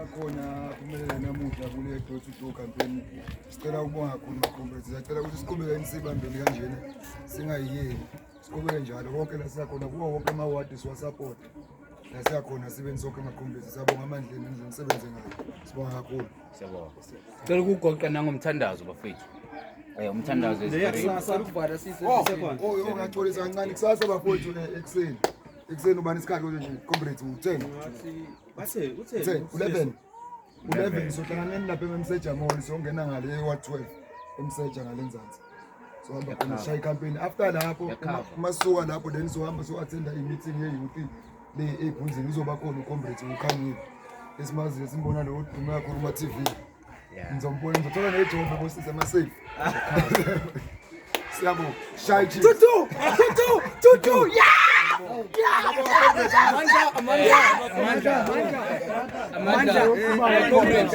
Akhona aphumelele namuhla kule door to door campaign. Sicela ukubonga kakhulu ma-comrades. Siyacela ukuthi siqhubeke sibambeni kanjena, singayiyeki. Siqhubeke njalo konke la siyakhona kuwo wonke amawadi siwasapota. La siyakhona sibe sonke ama-comrades. Siyabonga amandleni indlela nisebenze ngayo. Sibonga kakhulu. Siyabonga. Cela ukugoqa nangomthandazo bafethu. Umthandazo is very Ukuvala sise. Oh, ngiyaxolisa kancane kusasa bafowethu ekuseni. Ekuseni ubani isikhathi konje nje comrades u-10. Bathe uthe 10, 11. 11 sohlanganeni lapha eMseja Mall, songena ngale eWard 12 eMseja ngale nzansi. Sohamba khona shaya campaign. After lapho uma sisuka lapho then sohamba so attenda i-meeting ye-youth le eBhunzini, izoba khona ucomrades ukhanyile. Esimaziyo simbona lo odume kakhulu kuma TV. Ngizombona, ngizothola nejob bosisi ama-safe. Siyabonga. Shy Chiefs. Tutu tutu tutu yeah. Amandla, amandla, amandla, amandla. Comrades.